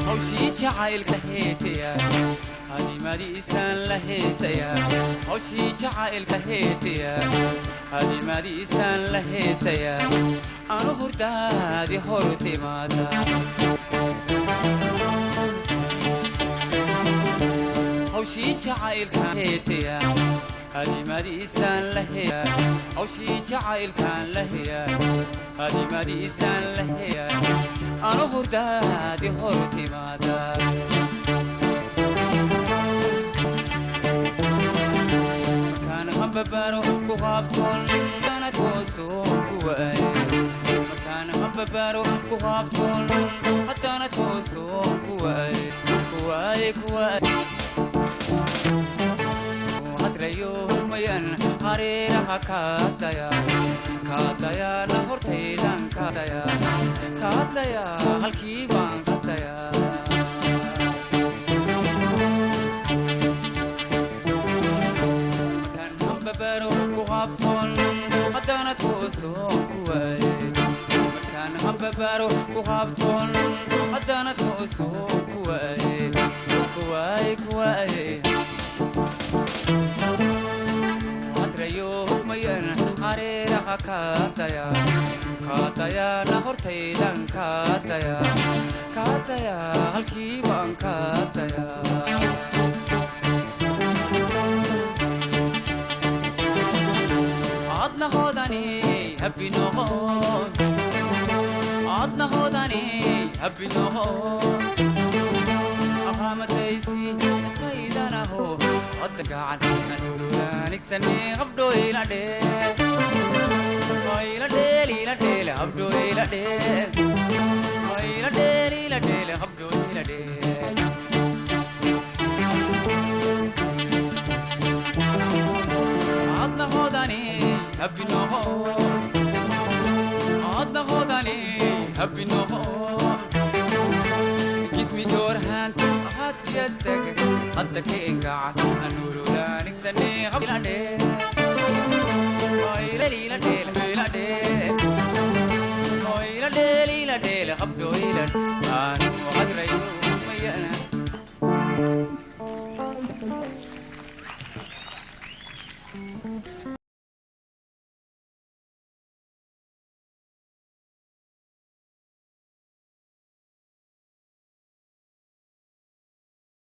Hawshii jacaylka heetaya, hadimadiisaan la heesaya. Hawshii jacaylka heetaya, hadimadiisaan la heesaya. Anu hurdaadi hor timaada. Hawshii jacaylka heetaya, hadimadiisaan la heya. Hawshii jacaylkaan la heya, hadimadiisaan la heya. Anu hurdaadi hor timaada. Markaan hambabaro ku qaabtoon dana toosoo ku waaye. Markaan hambabaro ku qaabtoon haddana toosoo ku waaye, ku waaye, ku waaye. Hadrayo mayan hareeraha kaadaya, kaadayaana hortaydan kaadaya, kaadaya halkii baan kadaya. Markaan hambabaro ku qabtoon haddana toosoo ku waaye. Markaan hambabaro ku qabtoon haddana toosoo ku waaye, ku waaye, ku waaye. Hadrayo mayan hareeraha kaadaya, kaadayaana hortaydan kaadaya, kaadaya halkii baan kaadaya. Adna hodani habbi noqon, adna hodani habbi noqon. Aqaamataysi taydanaho hadda gacan anuululaanigsane habdho ila dheel, ila dheel, ila dheel, habdho ila dheel, ila dheel, ila dheel, habdho ila dheel. Adna hodani habbi noqon, adna hodani habbi noqon. Give me your hand, had yaddag hadda keengaca anuululaanigsane ila dheel, ila dheel, ila dheel.